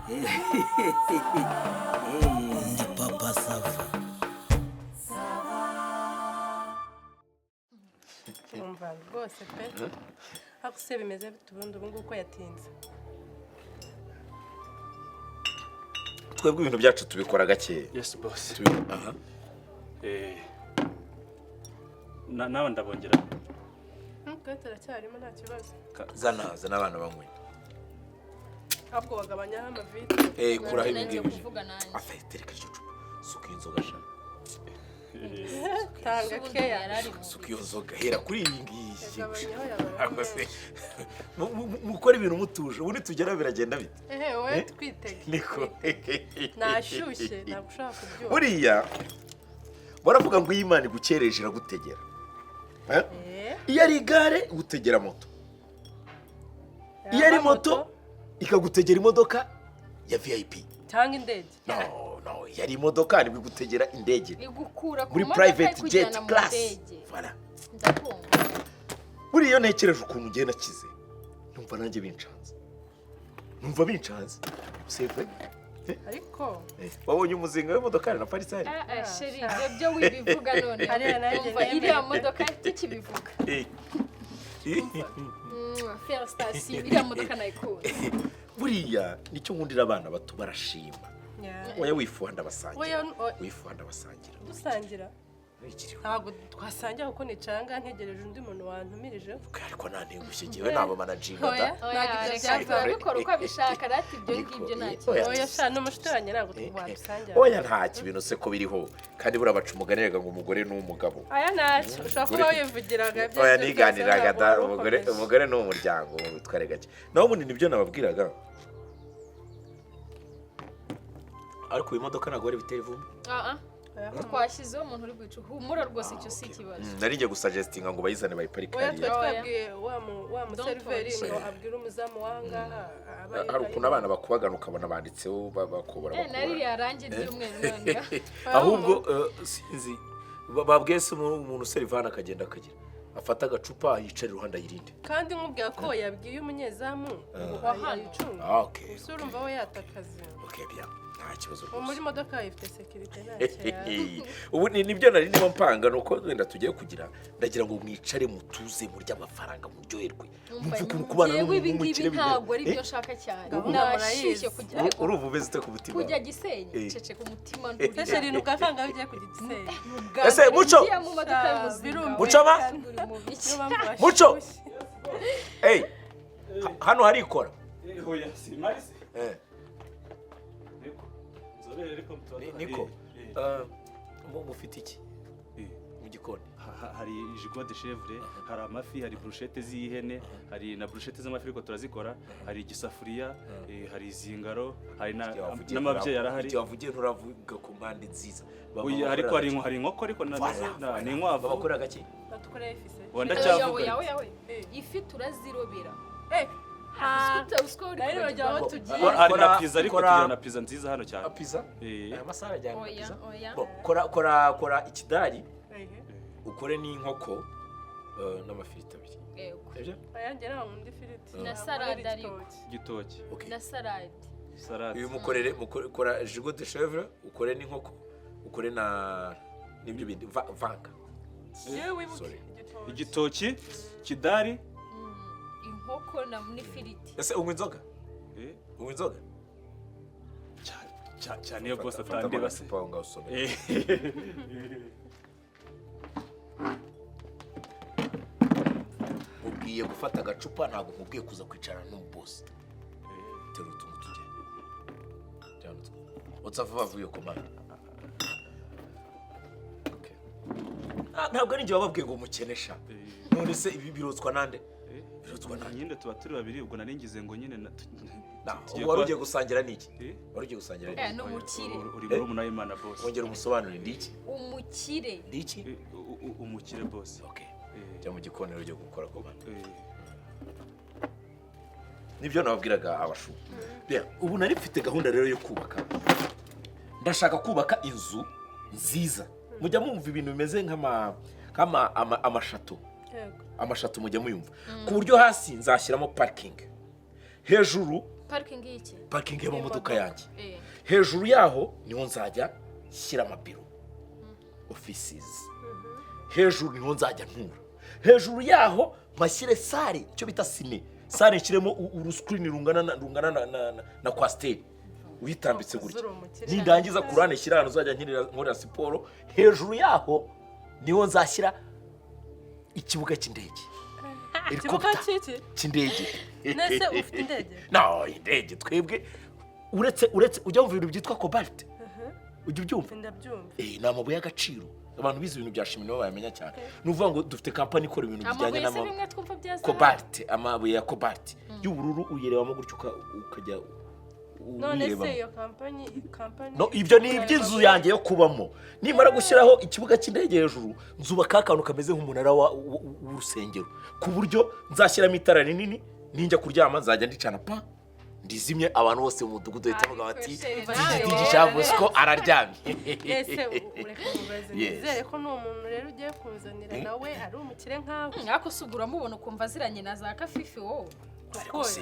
Ndi Papa Sava. Umva rwose pe, ariko se bimeze bite ubundi ubu ngubu ko yatinze? Twebwe ibintu byacu tubikora gakeya. Yes, boss. Aha. Nawe ndabongera. Twe turacyarimo, nta kibazo. Zana, zana abana banywe. Ahubwo bagabanyaho amavide. Kuraho ibi Nanjye ngibi. kuvuga nanjye. Afa, tereka iryo cupa, suka iyo nzoga sha. Tanga Ubundi keya. yari ari mu Suka iyo nzoga, hera kuri iyi ngiyi. Yagabanyaho, yabaye Ntabwo se mukora ibintu mutuje, ubundi tugera biragenda bite? Ehe, wowe twitege. Niko. Nashyushye, ntabwo ushobora kubyumva. Buriya baravuga ngo iyo Imana igukereje iragutegera. Eh? Eh, Iyo ari igare igutegera moto, iyo ari yaba moto ikagutegera imodoka ya VIP. Cyangwa indege. No, iyo ari imodoka nibwo igutegera indege. Igukura ku Muri modoka private jet ikujyana mu class. ndege. Voilà. Ndakumva. Buriya iyo ntekereje ukuntu ngenda nakize, numva nanjye bincanze, numva bincanze, c'est vrai. Ariko Wabonye umuzinga w'imodoka na parisari? Ah, ah, chéri, ibyo byo wibivuga none. Hariya nanjye Umva, nemeye. iriya modoka tukibivuga. Félicitations, iriya modoka nayikunze. Buriya nicyo nkundira abana bato, barashima. Oya, wifuha ndabasangira. Oya, Wifuha ndabasangira. Dusangira? Wigiriwe. Ntabwo twasangira kuko nicara ngaha ntegereje undi muntu wantumirije. Ariko ntantengushye, njyewe ntabwo manajinga da. Oya, ntabwo ibyo Oya, reka byavamo. turabikora uko abishaka, rati ibyo Niko, ngibyo nta oya. kibazo. Oya sha, ni umushuti wanjye, ntabwo wadusangira. Oya, nta kibintu se ko biriho? Kandi buriya baca umugani rega ngo umugore ni umugabo. Aya ntacyo, ushobora kuba wivugiraga ibyo Oya, aribyo byose, niganiraga da. ntabwo wari Umugore, ukomeje. umugore ni umuryango, witware gake. Naho ubundi nibyo nababwiraga. Ariko iyi modoka ntabwo bari bitera ivumbi? Ah, ah. Oya. Twashyizeho umuntu uri guca, humura rwose, icyo si ikibazo. Nari ngiye gusuggestinga ngo bayizane bayiparike Oya, twe hariya. Oya. twabwiye wa museriveri Don't ngo abwire umuzamu w'ahangaha aba Hari ukuntu abana bakubagana ukabona banditseho bakobora. Eh, na Bakobora. ririya rangi ry'umweru noneho. Ahubwo sinzi, babwiye se umuntu serivani akagenda akagira afata agacupa yicara iruhande ayirinde. Kandi nkubwira ko yabwiye umunyezamu ngo Wa hano. ayicunge. Ah, okay. Gusa urumva we yatakaze. Okay, bien, nta kibazo Ubu muri rwose. modoka ifite sécurité, ntacyo yaba. Ubu nibyo nari ndimo mpanga, ni uko wenda tugiye kugira, ndagira ngo mwicare mutuze, murye amafaranga, muryoherwe, mwumve ukuntu kubana Yewe, ibi n'umukire ngibi bimera. ntabwo ari byo nshaka cyane. Gahunda Nashyushye murayizi. kujya Urumva umeze ute ku mutima? Kujya Gisenyi. Ceceka, umutima Ese chéri, ni ubwa kangahe ugiye kujya Gisenyi? Ese, Muco? Ngiye mu modoka y'umuzinga. Birumvikana. Mucoma? Uri mu biki? Niyo mpamvu Muco! washyushye. Hey, hano harikora. Oya, si mari se. Eh, Niko nzobere, ariko tuba Niko. Eh. Mufite iki mu gikoni? Hari gigot de chèvre, hari amafi, hari brochette z'ihene, hari na brochette z'amafi ariko turazikora, hari igisafuriya, hari izingaro, hari Igihe wavugiye n'amabyeyi arahari. Igihe wavugiye nturavuga ku mpande nziza. Oya, ariko hari inkoko ariko Voilà, ni inkwavu. Babakorera gake. Badukoreye ifise. Wa, ndacyavuga. Oya, oya, oya. Eh. Ifi turazirobera. Eh, ha. Usiko uri Nari nibagiwe aho kwibagirwa. tugiye. Hari na pizza ariko, tugira na pizza nziza hano cyane. Pizza? Eh. Aya masaha arajyana na Oya, pizza? oya. Bo, kora kora kora ikidari, Ehe. ukore n'inkoko n'amafiriti abiri. Yego. Sibyo? Aya njye ntabwo nkunda ifiriti. Na Ntabwo salade nkunda ariko. igitoki. Igitoki. Okay. Na salade. Salade. Uyu mukorere, kora gigot de chèvre, ukore n'inkoko, ukore na n'ibyo bindi vanga. Yewe, wibuke Sorry. igitoki. Igitoki, kidari. Inkoko na n'ifiriti. Ese unywa inzoga? Eh, Unywa inzoga? Cyane iyo boss Fata atandeba se. agacupa aho ngaho usome. Ubwiye gufata agacupa, ntabwo nkubwiye kuza kwicarana n'umubosi. Terura utuntu tujye. Jyana utwo. Utsa vuba vuba iyo komande. Okay. Ah, ntabwo ari njye wababwiye ngo mukenesha. None se ibi birotswa nande? Birotswa nande? Nyine tuba turi babiri, ubwo nari ngize ngo nyine Na, tugiye wari ugiye gusangira n'iki? Eh? Wari ugiye gusangira Eh, n'iki? ni umukire. Uri murumuna w'Imana, boss. Wongera umusobanurire, ndi iki? Umukire. Ndi iki? Umukire, boss. Okay. Eh, Jya mu gikoni ujye gukora komande. Eh. Nibyo nababwiraga abashu. Bien, ubu nari mfite gahunda rero yo kubaka, ndashaka kubaka inzu nziza. Mujya mwumva ibintu bimeze nk'ama amashato. Yego. Amashato mujya muyumva, ku buryo hasi nzashyiramo parking, hejuru Parikingi y'iki? Parikingi y'amamodoka yanjye. Eh. Hejuru yaho niho nzajya shyira amabiro, offices. Hejuru niho nzajya ntura. Hejuru yaho mpashyire salle, icyo bita ciné salle, nshyiremo urusikirini rungana na coaster uyitambitse gutya. Uri umukire. Nindangiza kurane shyira ahantu uzajya nkorera siporo. Hejuru yaho niho nzashyira ikibuga cy'indege. Ikibuga Helicopter. cy'iki? Cy'indege. Nese ufite indege? No, indege twebwe uretse ujya wumva ibintu byitwa cobalt, ujya ubyumva? Ndabyumva. Ni amabuye y'agaciro. Abantu bize ibintu bya chimie nibo bayamenya cyane. Ni ukuvuga ngo dufite kampani ikora ibintu bijyanye Amabuye se? n'ama Bimwe twumva bya zahabu. Cobalt, amabuye ya cobalt y'ubururu, uyirebamo gutyo ukajya None se uyirebamo. iyo kampani No, ibyo ni iby'inzu yanjye yo kubamo. Nimara gushyiraho ikibuga cy'indege hejuru, nzubaka akantu kameze nk'umunara w'urusengero, ku buryo nzashyiramo itara rinini. Ninjya kuryama nzajya ndicana pa ndizimye, abantu bose mu mudugudu bahita bavuga bati: "Digidigi cya Bosco araryamye." Ese ureka mubaze? Yes. Nizere ko n'uwo muntu rero ugiye kunzanira nawe ari umukire nkawe. Ariko se ubwo uramubona ukumva aziranye na za Kafifi wowe? Ariko se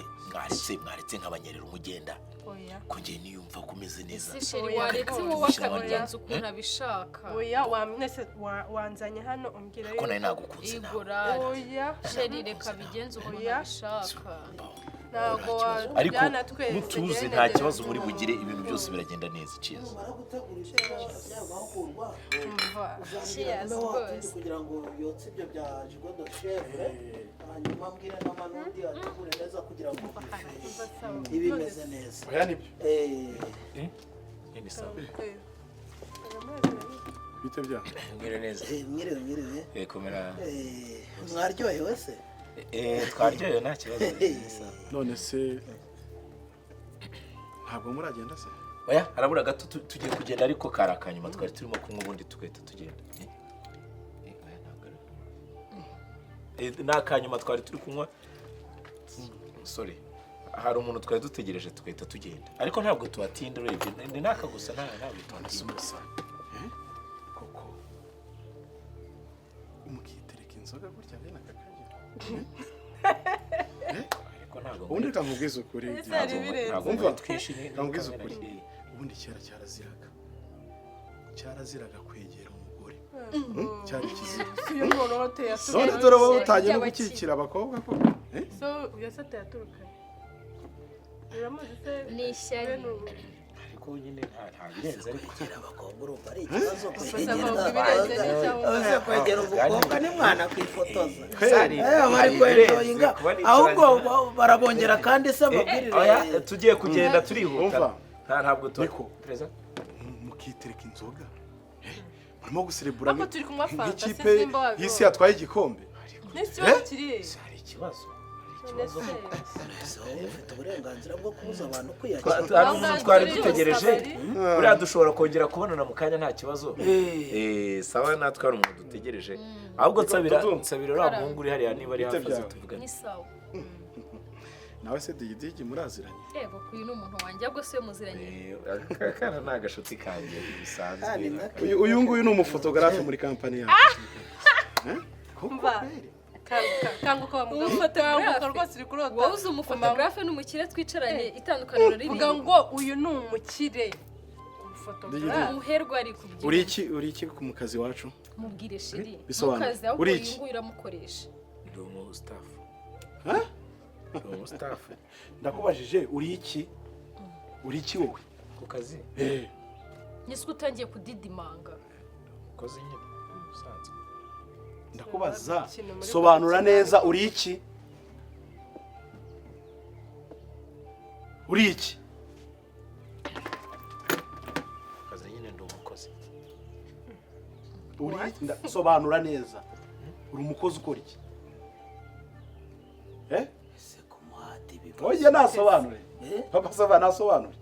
mwaretse nkabanyerera umugenda? Oya. Ko ngiye niyumva ko umeze neza. Si chéri, Oya. waretse wowe Gushyira akabigenza ukuntu abishaka. Oya, nese wanzanye hano umbwira Ko nari nagukunze nawe. Igorade. Oya. Chéri, reka bigenze ukuntu Oya. abishaka. Ntabwo Ariko wajyana twese. mutuze, Njyewe nta nagira kibazo muri bugire, ibintu byose biragenda neza. Cheers. Numara gutegura ibyo mahugurwa, Umva. uzambwira Cheers, nume wa tundi rwose. kugira ngo yotse ibyo bya gigot de chèvre, hanyuma mbwire n'amanundi ategure neza kugira ngo Umva, sawa. ibe imeze neza. Oya, nibyo. Eh, Ni sawa. Bite bya Mbwire neza. Mwiriwe, mwiriwe. Komera. Mwaryohewe se? Twaryohewe, nta kibazo. None se ntabwo muragenda se? Oya, harabura gato, tugiye kugenda, ariko kari akanyuma twari turimo kunywa, ubundi tugahita tugenda. Oya, ntabwo ni akanyuma twari turi kunywa. Sorry, hari umuntu twari dutegereje, tugahita tugenda, ariko ntabwo tuhatinda. Urebye ni n'aka gusa, ntabwo tuhatinda. Umusa koko mukitereka inzoga gutya bene aka kagera? Ariko ntabwo Ubundi reka nkubwize ukuri. Ese hari ibirenze? Ntabwo Umva, twinshi ni reka nkubwize ukuri. Ubundi kera cyaraziraga kwegera umugore. Cyari kizira. Uyu muntu wateye None aturukanye. dore wowe utangiye no By'abakire. gukikira abakobwa koko. Eh? So uyu se ateye aturukanye, uramuzi se? Ni ishyari. Bene ubu. Ariko nyine nta birenze, ariko Kwegera abakobwa urumva ari ikibazo? Gusa Kwegera ngo ibirenze abakobwa, n'icyo ese kwegera umukobwa ni mwana kwifotoza? Sari, Bari hari kwenjoyinga. ibirenze, kuba nicaranye Ahubwo barabongera kandi se amabwiriza. Oya, tugiye kugenda turihuta. Umva. Ntabwo tu Niko. Perezida. Mukitereka inzoga. Murimo guserebura Ariko turi kunywa Fanta, nk'ikipe sinzi nimba wabibonye. y'isi yatwaye igikombe. N'ikibazo kiri he? Hari ikibazo, hari ikibazo. Ese wowe ufite uburenganzira bwo kubuza abantu kwiyakira? Hari umuntu twari Turi dutegereje. mu kabari. Buriya dushobora kongera kubonana mu kanya, nta kibazo. Sawa, natwe hari umuntu dutegereje. Ahubwo nsabira Dudu. nsabira uriya muhungu uri hariya niba ari Bite hafi aze byawe? tuvugane. Ni sawa. Nawe se Digidigi muraziranye? Yego, uyu ni umuntu wanjye, ahubwo se muziranye? Aka kana ni agashuti kanjye bisanzwe. Ah, ni nako. Uyu nguyu ni umufotogarafe muri kampani yacu. Eh? Koko Umva. kweri? Kanguka wa mugabo. Umufotogarafe. Kanguka rwose, uri kurota. Wowe uzi umufotogarafe n'umukire twicaranye, itandukaniro riri? Vuga ngo uyu ni umukire, umufotogarafe. Umuherwe ari kubyina. Uri iki mu kazi wacu? Mubwire, chéri. Bisobanura. Mu kazi ahubwo Uri uyu iki? nguyu uramukoresha. Ndi umu staff. Ha? Ndi umu staff. Ndakubajije, uri iki? Uri iki wowe? Ku kazi? Eh. Nise utangiye kudidimanga. Umukozi nyine usanzwe. Ndakubaza, Ikintu muri sobanura politiki. neza, uri iki? Uri iki? Ku kazi nyine ndi umukozi. Uri sobanura neza, uri umukozi ukora iki? Eh? Ese kumuhata ibibazo? Oya, nasobanure. Eh? Papa Sava, nasobanure.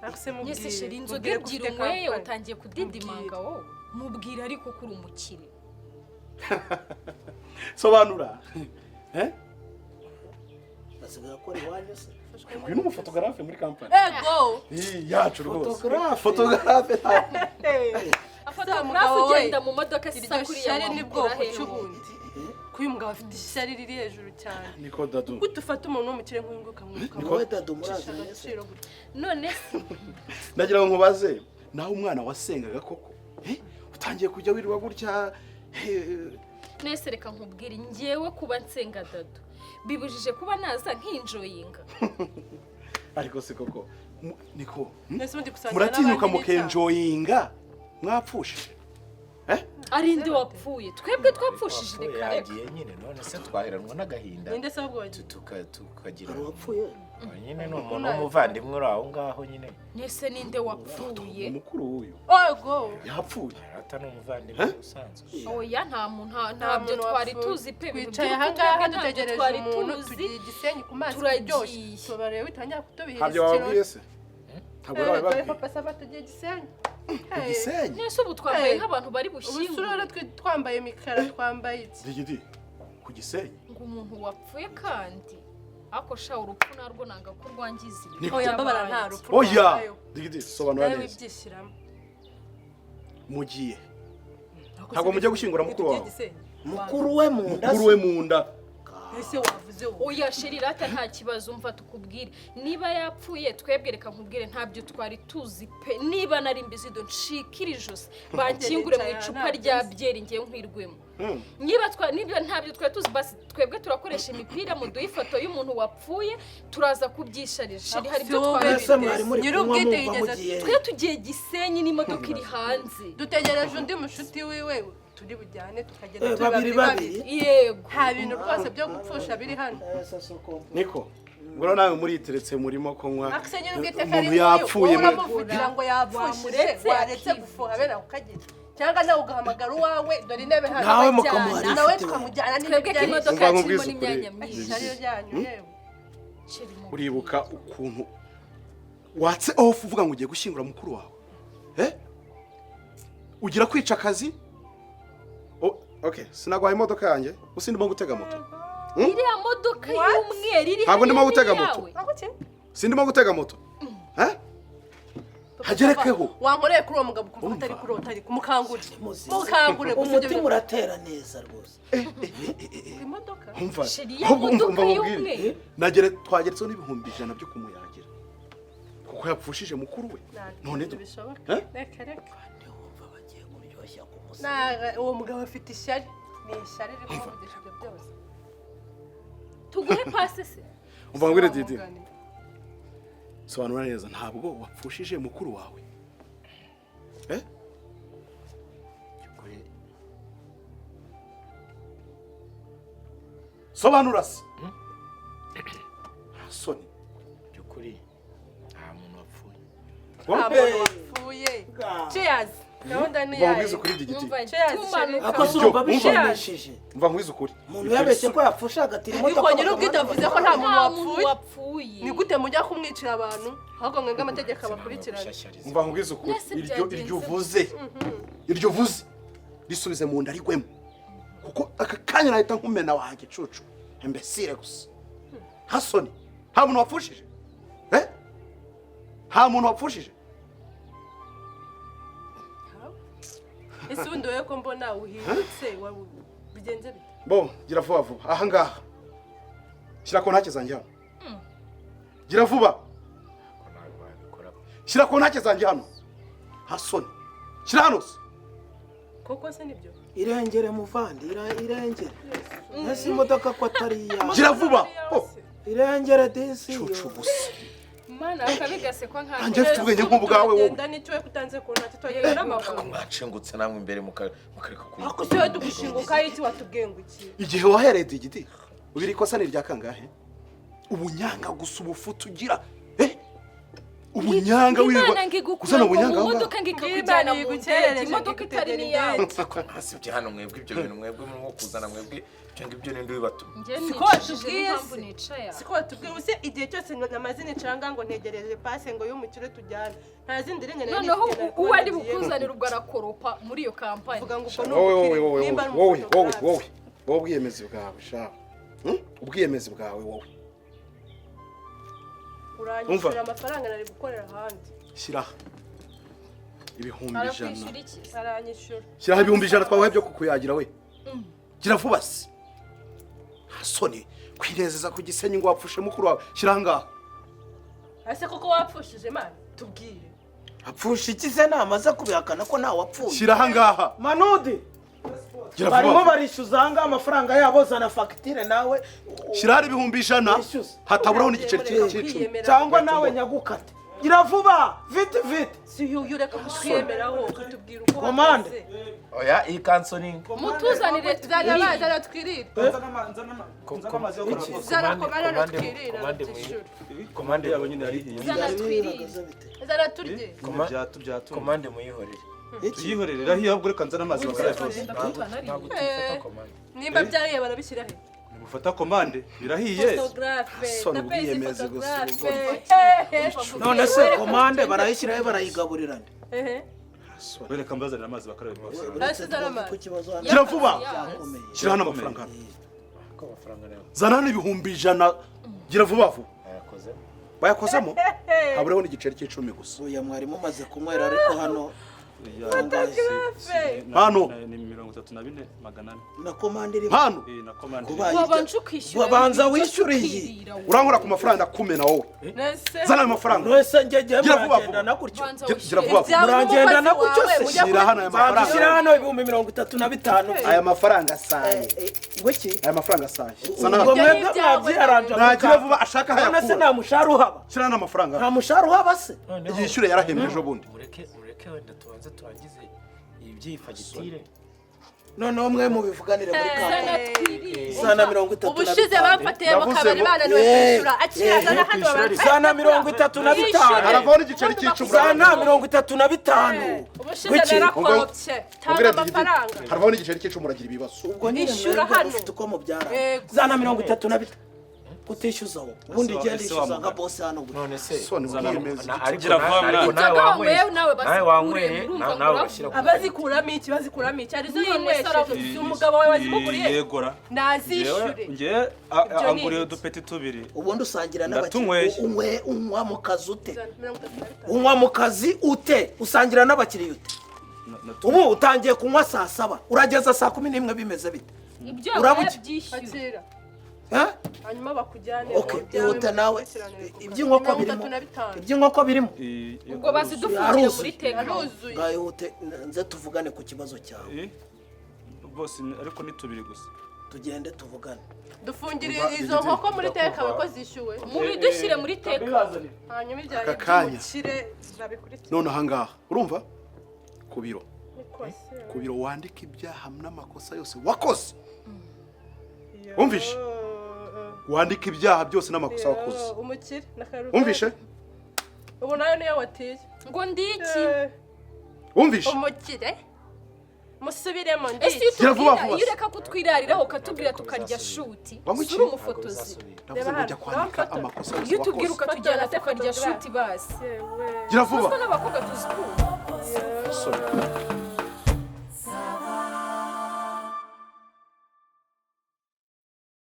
Ariko se mubwire. Nise chéri, inzoga Mubwire ko ebyiri ufite unyweye kampani. utangiye kudidimanga wowe. Mubwire ariko ko uri umukire. Sobanura. Eh? Basigaye akora iwanyu se? Uyu ni umufotogarafe muri kampani Ego. Ii, yacu rwose. Photographe. Photographe ntabwo Afotogarafe mugabo we. ugenda mu modoka Iryo isa kuriya shyari ni wamukura bwoko hehe? ki ubundi? Ko uyu mugabo afite ishyari riri hejuru cyane. Niko Dadu. Gute ufata umuntu w'umukire nk'uyu nguyu ukamwiruka? Wowe Dadu murazanye se? Agaciro gute? None se Ndagira ngo nkubaze, nawe umwana wasengaga koko? Utangiye kujya wirirwa gutya? Nese reka nkubwire, ngewe kuba nsenga Dadu bibujije kuba naza nkinjoyinga? Ariko se koko niko Nese ubundi gusangira muratinyuka n'abandi ni icyaha? Mukenjoyinga mwapfushije? Ari nde wapfuye? Twebwe twapfushije? Reka reka. Yagiye nyine, none se twaheranwa n'agahinda? Ninde se ahubwo wagiye? Tukagira Hari uwapfuye? Nyine ni umuntu w'umuvandimwe uri aho ngaho nyine. Nese ninde wapfuye? Umukuru w'uyu Ogo. yapfuye. Arata ni umuvandimwe usanzwe. Oya, nta muntu, Nta ntabyo muntu twari wapfuye. tuzi pe, ibintu Twicaye by'urupfu ahangaha twebwe ntabyo dutegereje twari umuntu, tuzi. tugiye Igisenyi ku mazi Turagiye. kuryoshye, tubareba bitangira kutubihira. Ntabyo wababwiye se? Ntabwo Dore wabibabwiye? Papa Sava, tugiye Gisenyi. Igisenyi? Nese ubu twambaye Hey. nk'abantu bari Ubu bushyingure. surora twe twambaye imikara, twambaye iki? Digidi, ku Gisenyi? Ngo umuntu wapfuye kandi, ako sha, urupfu narwo nanga ko rwangiza ibintu. Niko. Oya mbabara, nta rupfu Oya. rwabayeho. Digidi, sobanura Nawe neza. wibyishyiramo. Mugiye, ntabwo mujya gushyingura mukuru wawe? Mukuru we mu nda? Mukuru we mu nda. Ese wavuze wowe? Oya chéri, rata nta kibazo. Umva tukubwire, niba yapfuye, twebwe reka nkubwire, ntabyo twari tuzi pe. Niba nari mbizi, do ncikira ijosi bankingure mu Nicaye icupa ntabyo rya nzi. byeri ngewe nkwirwemo. Niba ntabyo twari tuzi, basi twebwe turakoresha imipira, muduhe ifoto y'umuntu wapfuye, turaza kubyisharira. Chéri, hari ibyo Si wowe. twari Mbese mwari muri kunywa Nyir'ubwite mwumva yigeze mugiye? twe tugiye Gisenyi n'imodoka iri hanze. Dutegereje undi mushuti wiwe turi bujyane, tukagenda Eh, turi babiri babiri. Babiri. Yego. Nta bintu rwose byo gupfusha biri hano. Eh, ça se comprend. Niko ubwo nawe muriteretse murimo kunywa. Akise nyir'ubwite Umuntu kari yapfuye wowe uramuvugira ngo yapfushije. Wamuretse Waretse akivugira. gufuha bene ako kagira, cyangwa nawe ugahamagara uwawe, dore intebe hano. Nawe mukamuha Nawe lift. tukamujyana Twebwe ko n'ibyo. imodoka Umva yacu irimo nkubwize ukuri. n'imyanya myinshi. Ishyari ryanyu yewe. Chéri, mubwire. Uribuka ukuntu watse off uvuga ngo ugiye gushyingura mukuru wawe? Ugira kwica akazi. Oh, okay, sinaguhaye imodoka yanjye gusa ndimo gutega moto. Iriya modoka y'umweru iri Ntabwo ndimo hariya gutega ni moto. iyawe. Ako ki? Sindimo gutega moto. Hagerekeho. Wankoreye kuri uwo mugabo ukumva ko atari kurota, ariko mukangure, mukangure gusa ibyo Umutima bintu. uratera neza rwose. Imodoka. Umva. Chéri, ya Ahubwo umva, modoka umva mubwire. y'umweru. Nagere twageretseho n'100,000 byo kumuyagira kuko yapfushije mukuru we. None do Bishoboka. Eh? Reka reka. Ntiwumva bagiye kuryoshya ku musozi. Uwo mugabo afite ishyari, ni ishyari riri kumuvugisha ibyo byose. Tuguhe pase se? Umva ngwire, Didi. Wamugani. Sobanura neza, ntabwo wapfushije mukuru wawe? By'ukuri. Sobanura se, nta soni. By'ukuri nta muntu wapfuye. Nta muntu wapfuye. Cheers, gahunda ni Umva nkubwize yayo. ukuri, Digidi. Umva, Cheers, tumanuka. Ako si urumva Ibyo, bishimishije? Umva nkwize ukuri. Umuntu yabeshye ko yapfushe agatira imodoka. Ariko nyir'ubwite avuze ko nta muntu Nta muntu wapfuye. wapfuye. Ni gute mujya kumwicira abantu? Ahubwo mwebwe amategeko abakurikirana. Gushyashyariza. Umva nkubwize ukuri. Mwese Iryo byagenze iryo uvuze, iryo uvuze risubize mu nda rigwemo, kuko aka kanya nahita nkumena wa gicucu, imbesire gusa, nta soni. Nta muntu wapfushije? Nta muntu wapfushije? Ese ubundi wowe ko mbona uhindutse, bigenze bite? Bo gira vuba vuba aha ngaha, shyira kontake zanjye hano, gira vuba. Ko ntabwo wabikora. Shyira kontake zanjye hano, nta soni, shyira hano se. Koko se nibyo? Irengere muvandi, irengere. Ese imodoka ko atari iyawe? Gira vuba. Oh, Irengere disi. cucu gusa. Mana, akabigasekwa nka Nanjye mfite ubwenge nk'ubwawe wowe. Tugenda n'icyo we kutanze ku ntacyo, twagenda n'amaguru. Mwacengutse namwe imbere mukareka ku Ariko se wowe tugushinguka iki? Watubwiye ngo iki? Igihe wahereye, Digidi, ubiri ikosa ni irya kangahe? Ubunyanga gusa, ubufutu ugira, ubunyanga wirirwa Imana ngo igukura uzana ngo mu ubunyanga aho ngaho. modoka ngo ikakujyana Imana mu ndege, igukerereje, imodoka itari igutegera n'iyawe. indege. Mwasibye hano mwebwe, ibyo bintu mwebwe murimo kuzana mwebwe, ibyo ngibyo ninde ubibatuma? Njye Siko nicujije watubwiye n'impamvu se? nicaye aha. Siko watubwiye ubuse? Igihe cyose namaze nicara ngo ntegereje pase ngo y'umukire tujyane, nta zindi ringe nari Noneho nifite, nari kuba uwo ari nagiyemo. bukuzanire ubwo arakoropa muri iyo kampani. Vuga ngo ubwo ni Wowe wowe umukire wowe nimba ari wowe wowe umufotogarafe. wowe wowe, ubwiyemezi bwawe sha. Ubwiyemezi bwawe wowe. Uranyishyura Umva. amafaranga nari gukorera ahandi. Shyiraho 100,000. Arakwishyura iki? Aranyishyura. Shyiraho 100,000 twabaye byo kukuyagira we. Gira vuba se. Soni kwirezeza ku Gisenyi ngo wapfushe mukuru wawe. Shyira ahangaha. Ese koko wapfushije mana? Tubwire. Apfusha iki se? Namaze kubihakana ko ntawe wapfuye. Shyira ahangaha. Manudi, Gira barimo vuba. barishyuza ahangaha amafaranga yabo. Zana fagitire nawe. Shyira hari 100,000. Wishyuze. Hataburaho n'igiceri Mureka cy'icumi. kwiyemera. Cyangwa nawe nyagukate. Gira vuba, vite vite. Si uyu, reka kutwiyemeraho, ukatubwira uko Komande. uhagaze. Oya, iyi kansoningi. Mutuzanire. Zana amazi, zana twirire. Nzana amazi yo kuraba. Zana komande hano twirire, twishyure. Komande yabo nyine yarihiye. Zana twirire. Zana turye. Byatu. Komande muyihorere. Tuyihorere, irahiye. Ahubwo reka nzane amazi bakarabe bose. Ntabwo tuyifata komande. Nimba byariye barabishyira he? Nimufata komande, birahiye. Photographe. Soni, Tapezi. ubwiyemezi gusa. Photographe. None se komande barayishyiraho, barayigaburira nde? Ehe. Reka mbazanire amazi bakarabe bose. Uretse Hasi zana twumve amazi. ko ikibazo hano Gira vuba. cyakomeye. Shyira hano amafaranga hano. Ko amafaranga nayo Zana hano 100,000. Gira vuba vuba. ayakoze. Bayakozemo, habureho n'igiceri cy'icumi gusa. Oya, mwari mumaze kunywera ariko hano. Hano. Ni 34,400. Na komande irimo. Hano. Eh, na komande. Kubaye Wabanje ukishyura. Wabanza ibintu byose wishyura iyi. ukirira wowe. Urankora ku mafaranga kumena wowe. Nese. Zana ayo mafaranga. Mwese njye Gira vuba muragendana gutyo? Banza Gira wishyure. vuba vuba. Muragendana gutyo se? Shyira hano aya Banza ushyire mafaranga. hano 35,000. Aya mafaranga asaye. Ngo iki? Aya mafaranga asaye. Zana Ubwo hano. mwebwe Ibyo ni ibyawe. mwabyiyaranja. Nagira vuba ashaka aho None se ayakura. nta mushahara uhaba? Shyira hano amafaranga. Nta mushahara uhaba se? Yishyure, yarahembwe ejo bundi. Mureke, mureke, wenda tubanze turangize iby'iyi fagitire. Noneho mwe mubivuganire muri Zana kampani. twirire. Zana mirongo itatu na Ubushize bitanu. bamfatiye mu Ndavuze kabari ngo- bananiwe kwishyura. Akira, zana hano babanze. Zana 35. Haravaho n'igiceri cy'icumi. Zana 35. Ubushize Kuki? narakorobye. Tanga amafaranga. Haravaho n'igiceri cy'icumi, uragira ibibazo. Ubwo nyine Ishyura mwebwe hano. mufite uko mubyara. Yego. Zana 35. Kutishyuza wowe ubundi Ese igenda ese ishyuza wa nka mugabo. bosi hano gutya. None se Soni, ubwiyemezi. ariko Gira vuba, ariko mwana. nawe Inzoga wanyweye, wanyweye nawe nawe bazikuremo, wanyweye, urumva nawe ngo nawe uravuga. urashyira ku Abazikuramo iki? Bazikuramo iki? Arizo None se yinywesheje. aravuze. Si umugabo wawe wazimuguriye? Yegora. Nazishyure. Ngewe Ibyo ni anguriye ibiki? udupeti tubiri. Ubundi usangira n'abakiriya. Ndatunyweye. Unywe, unywa mu kazi ute? Zana 35. Unywa mu kazi ute? Usangira n'abakiriya ute? Ubu utangiye kunywa saa 7, urageza saa 11, bimeze bite? Ibyo Urabuki. byishyura. Akira. Eh? Hanyuma bakujyane. Okay, ihute nawe. Iby'inkoko birimo? 35. Iby'inkoko birimo? Ubwo bazidufungira Aruzuye. muri teka. Aruzuye. Ngaho ihute, nze tuvugane ku kibazo cyawe. Bose ariko ni tubiri gusa. Tugende tuvugane. Dufungire izo nkoko muri teka ko zishyuwe. Mubidushyire muri teka. Hanyuma ibya Aka kanya. by'umukire babikurikira. None ahangaha urumva ku biro, Niko se. ku biro wandika ibyaha n'amakosa yose wakoze. Wumvishe? Wandika ibyaha byose n'amakosa wakoze. Yo, umukire na karuvati. Wumvishe? Ubu nayo niyo watiye. Ngo ndiki? Wumvishe? Umukire, musubiremo. Ese iyo Ndiki? Gira vuba utubwira, vuba. iyo ureka kutwirariraho ukatubwira tukarya shuti. Wanywa iki? Uri umufotozi. Ndavuze ngo jya kwandika amakosa yose Iyo utubwira wakoze. ukatujyana tukarya shuti basi. Yewe. Gira vuba. Kuko n'abakobwa tuzi kumva. Soni.